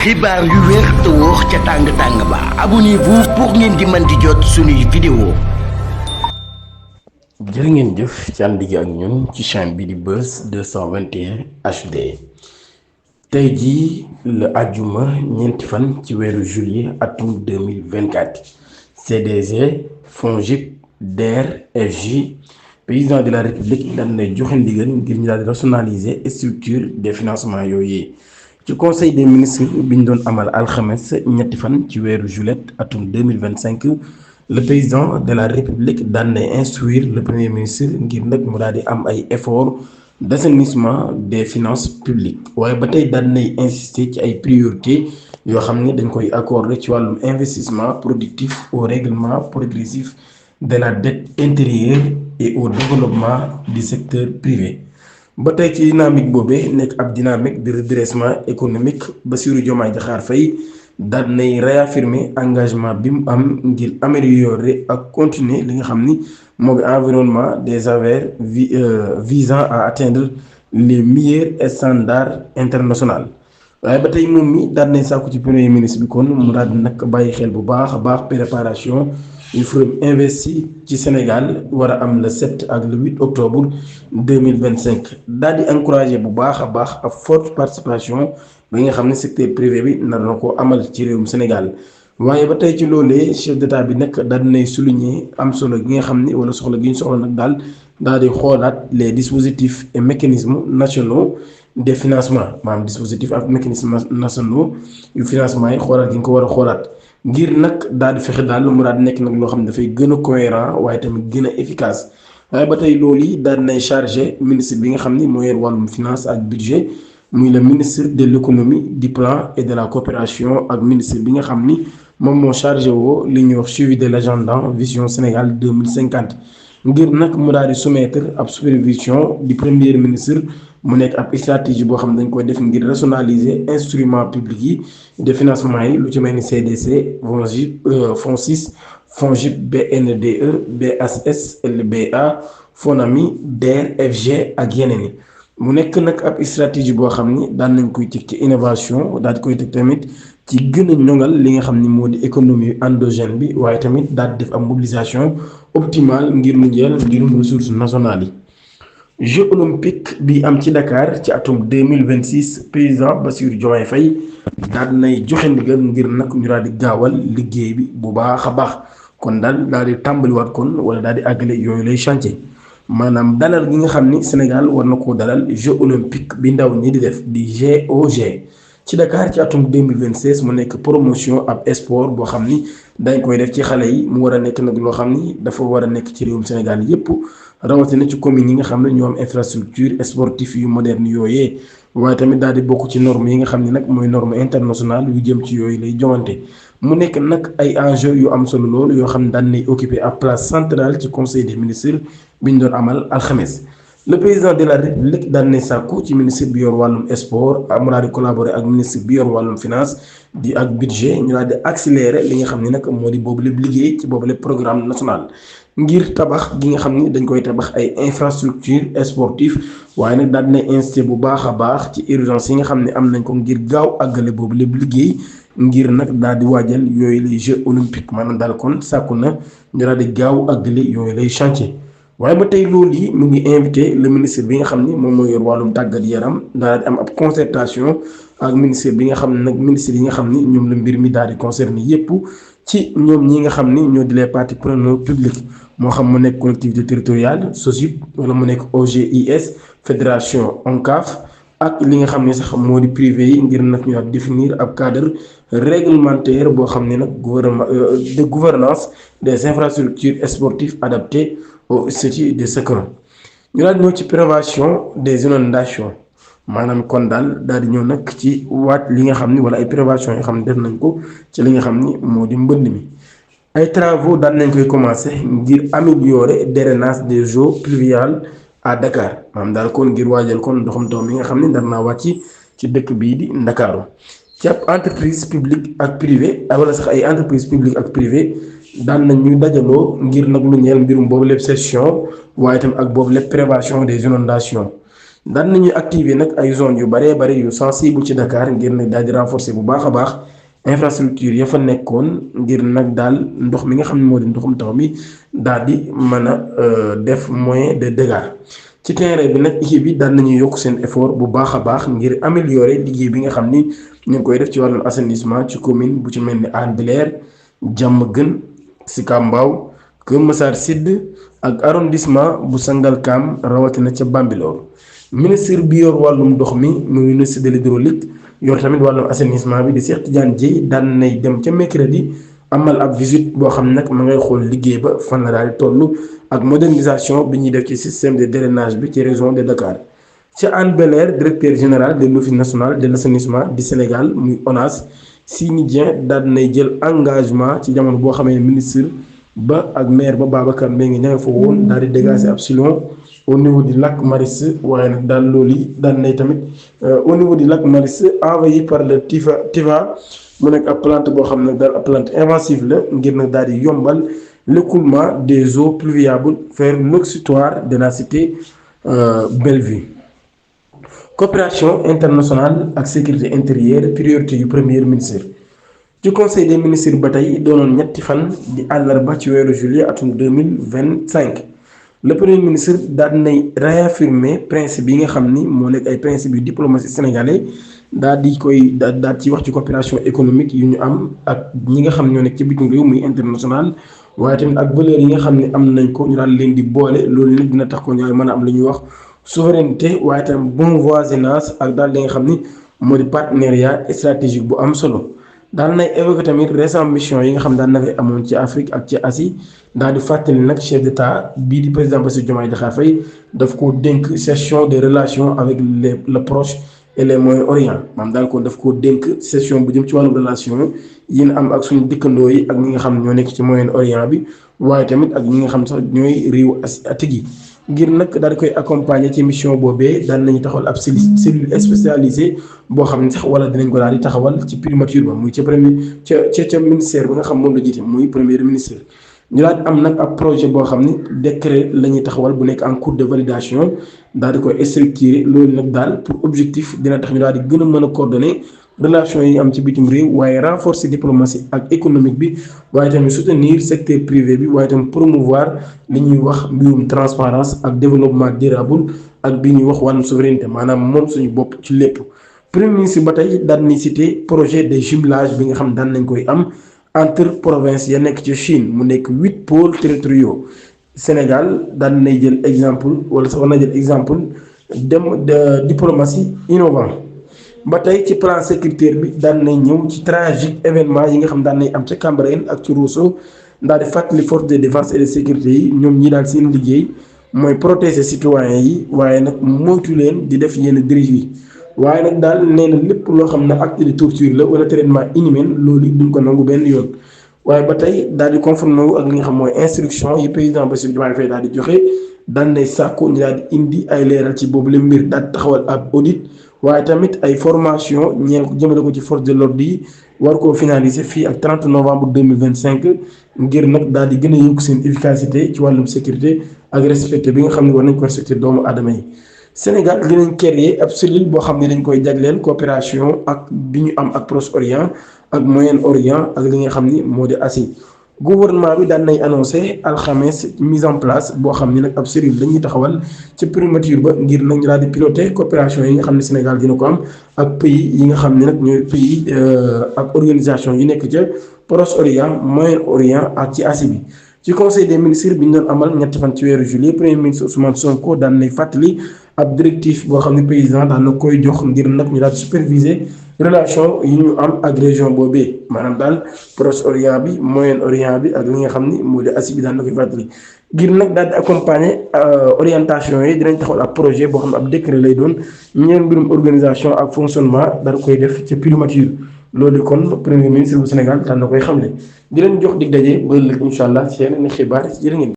xibaar yu wér te wóor ca tàng-tàng ba abonnez-vous pour ngeen di mën di jot suñuy vidéo. jërë ngeen jëf ci ànd gi ak ñun ci chaîne bi di Buzz 221 HD tey jii la àjjuma ñeenti fan ci weeru juillet atum 2024 CDG FONGIP DER FJ président de la république daan na joxe ndigal ngir ñu daal di rationaliser structure des financements yooyu ci conseil des ministres bi ñu doon amal alxames ñetti fan ci weeru juillet atum 2025 le président de la république daan na instruire le premier ministre ngir nag mu daal di am ay efforts d'assainissement des finances publiques waaye ba tey daan nay insister ci ay priorités yoo xam ne dañ koy accorder ci wàllum investissement productif au règlement progressif de la dette intérieure et au développement du secteur privé. ba tey ci dynamique boobee nekk ab dynamique de redressement économique Bassirou Diomaye Diakhar Faye daal nay réaffirmer engagement bi mu am ngir améliorer ak continuer li nga xam ni moo ngi environnement des affaires visant à atteindre les meilleurs standards internationaux waaye ba tey moom mi daal nay sàkku ci premier ministre bi kon mu daal di nag bàyyi xel bu baax a baax préparation yu forum investi ci Sénégal war a am le 7 ak le 8 octobre 2025 daal di encourager bu baax a baax ak forte participation bi nga xam ne secteur privé bi nar na ko amal ci réewum Sénégal waaye ba tey ci loolee chef d'état bi nag daal di nay souligner am solo gi nga xam ne wala soxla gi ñu soxla nag daal di xoolaat les dispositifs et mécanismes nationaux de financement maanaam dispositifs ak mécanismes nationaux yu financement yi xoolaat gi nga ko war a xoolaat. ngir nag daal di fexe daal mu daal di nekk nag loo xam ne dafay gën a cohérent waaye tamit gën a efficace waaye ba tey loolu yi daal di nay chargé ministre bi nga xam ni moo yor wàllum finance ak budget muy le ministre de l'économie du plan et de la coopération ak ministre bi nga xam ni moom moo chargé woo li ñuy wax suivi de l'agenda vision Sénégal 2050 ngir nag mu daal di soumettre ab supervision du premier ministre mu nekk ab stratégie boo xam ne dañ koy def ngir rationaliser instruments publics yi de financement yi lu ci mel ni CDC FONSIS FONGIP BNDE BHS LBA FONAMI DER FG ak yeneen yi mu nekk nag ab stratégie boo xam ni daan nañ koy teg ci innovation daal di koy teg tamit ci gën a ñoŋal li nga xam ni moo di économie endogène bi waaye tamit daal di def am mobilisation optimale ngir lu jël mbirum ressources nationales yi. Jeux olympiques bi am ci Dakar ci atum 2026 président Bassirou Diomaye Faye daal nay joxe ndigal ngir nag ñu daal di gaawal liggéey bi bu baax a baax kon daal di tàmbaliwaat kon wala daal di àggale yooyu lay chantier maanaam dalal gi nga xam ni Sénégal war na koo dalal Jeux olympiques bi ndaw ñi di def di JOG ci Dakar ci atum 2026 mu nekk promotion ab sport boo xam ni dañ koy def ci xale yi mu war a nekk nag loo xam ni dafa war a nekk ci réewum Sénégal yépp rawatina ci communes yi nga xam ne ñoo am infrastructure sportive yu moderne yooyee waaye tamit daal di bokk ci normes yi nga xam ne nag mooy norme internationale yu jëm ci yooyu lay joŋante mu nekk nag ay enjeux yu am solo loolu yoo xam ne daan nay occuper à place centrale ci conseil des ministres bi ñu doon amal alxames le président de la république daan nay sàkku ci ministre bi yor wàllum sport mu daal di collaborer ak ministre bi yor wàllum finance di ak budget ñu daal di accélérer li nga xam ne nag moo di boobu lépp liggéey ci boobu lépp programme national ngir tabax gi nga xam ni dañ koy tabax ay infrastructure sportive waaye nag daal dina incité bu baax a baax ci urgence yi nga xam ne am nañ ko ngir gaaw àggale boobu lépp liggéey ngir nag daal di waajal yooyu lay Jeux olympiques maanaam daal kon sàkku na ñu daal di gaaw àggale yooyu lay chantier waaye ba tey loolu yi mu ngi invité le ministre bi nga xam ni moom mooy yor wàllum tàggat yaram daal di am ab concertation ak ministre bi nga xam ne nag ministre yi nga xam ni ñoom la mbir mi daal di concerné yépp ci ñoom ñi nga xam ni ñoo di les parties prenantes publiques moo xam mu nekk collectivité territoriale SOGIP wala mu nekk OGIS fédération ONCAV ak li nga xam ne sax moo di privé yi ngir nag ñu daal définir ab cadre réglementaire boo xam ne nag de gouvernance des infrastructures sportives adaptées au statut de chacun ñu daal ñëw ci prévention des inondations maanaam kon daal di ñëw nag ci waat li nga xam ni wala ay prévention yoo xam ne def nañ ko ci li nga xam ni moo di mbënd mi ay travaux daan nañ koy commencer ngir améliorer drainage des eaux pluviales à Dakar maanaam daal kon ngir waajal kon ndoxam taw mi nga xam ni dar naa wàcc ci dëkk bii di Ndakaaru ci ab entreprise publique ak privé wala sax ay entreprise publique ak privé daan nañ ñu dajaloo ngir nag lu ñeel mbirum boobu lépp session waaye itam ak boobu lépp prévention des inondations daan nañuy activer nag ay zones yu baree bari yu sensible ci Dakar ngir nag daal di renforcer bu baax a baax infrastructure ya fa nekkoon ngir nag daal ndox mi nga xam ne moo di ndoxum taw mi daal di mën a def moyen de dégâts. ci terrain bi nag équipe bi daan nañuy yokk seen effort bu baax a baax ngir améliorer liggéey bi nga xam ni ñu ngi koy def ci wàllum assainissement ci commune bu ci mel ni Hann Bel-Air Diamaguène Sicap Mbao Keur Massar Sud ak arrondissement bu Sangalkam rawatina ca Bambilor. ministre bi yor wàllum ndox mi muy ministre de l'hydraulique yor tamit wàllum assainissement bi di Cheikh Tidiane Dièye daan nay dem ca mercredi amal ab visite boo xam ne nag ma ngay xool liggéey ba fan la daal di toll ak modernisation bi ñuy def ci système de drainage bi ci région de Dakar. ca Hann Bel-Air directeur général de l'office national de l'assainissement du Sénégal muy ONAS Sini Dieng daan nay jël engagement ci jamono boo xamee ministre ba ak maire ba Babacar Mbengue ña nga fa woon daal di dégager ab sillon au niveau du lac Maristes waaye nag daal loolu yi daan nay tamit au niveau du lac Maristes envahi par le Tiva mu nekk ab plante boo xam ne daal ab plante invasive la ngir nag daal di yombal l'écoulement des eaux pluviales vers l'exutoire de la cité Bellevue. coopération internationale ak sécurité intérieure priorité yu premier ministre ci conseil des ministres ba tey doonoon ñetti fan di àllarba ci weeru juillet atum 2025 le premier ministre daal nay réaffirmer principe yi nga xam ni moo nekk ay principe yu diplomatie sénégalais daal di koy daal ci wax ci coopération économique yu ñu am ak ñi nga xam ñoo nekk ci bitim réew muy international waaye tamit ak valeurs yi nga xam ne am nañ ko ñu daal leen di boole loolu nag dina tax ko ñooy mën a am lu ñuy wax souveraineté waaye tam bon voisinage ak daal li nga xam ni moo di partenariat stratégique bu am solo daal nay évoqué tamit récent mission yi nga xam daal na fay amoon ci Afrique ak ci Asie daal di fàttali nag chef d'état bii di président Bassirou Diomaye Diakhar Faye daf ko dénk session des relations avec le Proche et le Moyen-Orient maanaam daal ko daf ko dénk session bu jëm ci wàllu relation yi ñu am ak suñu dëkkandoo yi ak ñi nga xam ñoo nekk ci Moyen-Orient bi waaye tamit ak ñi nga xam sax ñooy réew asiatique yi ngir nag daal di koy accompagner ci mission boobee daan nañu taxawal ab cellule spécialisée boo xam ne sax wala dinañ ko daal di taxawal ci primature ba muy ca premier ca ministère bi nga xam moom la jiite muy premier ministre. ñu daal di am nag ab projet boo xam ni décret la ñuy taxawal bu nekk en cours de validation daal di koy structurer loolu nag daal pour objectif dina tax ñu daal di gën a mën a coordonner relation yi am ci bitim réew waaye renforcer diplomatie ak économique bi waaye tamit soutenir secteur privé bi waaye tamit promouvoir li ñuy wax mbirum transparence ak développement durable ak bi ñuy wax wàllum souveraineté maanaam moom suñu bopp ci lépp. premier ministre ba tey daan nañ cité projet de jumelage bi nga xam daan nañ koy am entre province ya nekk ci Chine mu nekk 8 pôles territoriaux Sénégal daan nay jël exemple wala sax war na jël exemple dem de diplomatie innovant. ba tey ci plan sécuritaire bi daan nay ñëw ci tragique événement yi nga xam daan nay am ca Cambérène ak ci Rosso daal di fàttali force de défense et de sécurité yi ñoom ñi daal seen liggéey mooy protéger citoyens yi waaye nag moytu leen di def yenn dérives yi waaye nag daal nee na lépp loo xam ne acte de torture la wala traitement inhumain loolu duñ ko nangu benn yoon waaye ba tey daal di conformé wu ak li nga xam mooy instruction yi président Bassirou Diomaye Faye daal di joxe daan nay sàkku ñu daal di indi ay leeral ci boobu la mbir daal di taxawal ab audit waaye tamit ay formation ñeel ko jëmale ko ci force de l'ordre yi war koo finaliser fii ak 30 novembre 2025 ngir nag daal di gën a yokk seen efficacité ci wàllum sécurité ak respecté bi nga xam ne war nañ ko respecté doomu aadama yi. Sénégal dinañ créer ab cellule boo xam ne dañ koy jagleel coopération ak bi ñu am ak Proche-Orient ak Moyen-Orient ak li nga xam ni moo di Asie. gouvernement bi daan nay annoncé alxames mise en place boo xam ni nag ab cellule dañuy taxawal ci primature ba ngir nag ñu daal di piloter coopération yi nga xam ne Sénégal dina ko am ak pays yi nga xam ne nag ñooy pays ak organisation yi nekk ca Proche-Orient Moyen-Orient ak ci Asie bi. ci conseil des ministres bi ñu doon amal ñetti fan ci weeru juillet premier ministre Ousmane Sonko daan nay fàttali ab directive boo xam ne président daan na koy jox ngir nag ñu daal di superviser relation yi ñu am ak région boobee maanaam daal Proche-Orient bi Moyen-Orient bi ak li nga xam ni moo di Asie bi daan na koy fàttali ngir nag daal di accompagner orientation yi dinañ taxawal ab projet boo xam ne ab décret lay doon ñeen mbirum organisation ak fonctionnement daal koy def ca primature loolu kon premier ministre bu Sénégal daan na koy xamle di leen jox dig daje ba ëllëg incha allah ci yeneen xibaar jërë ngeen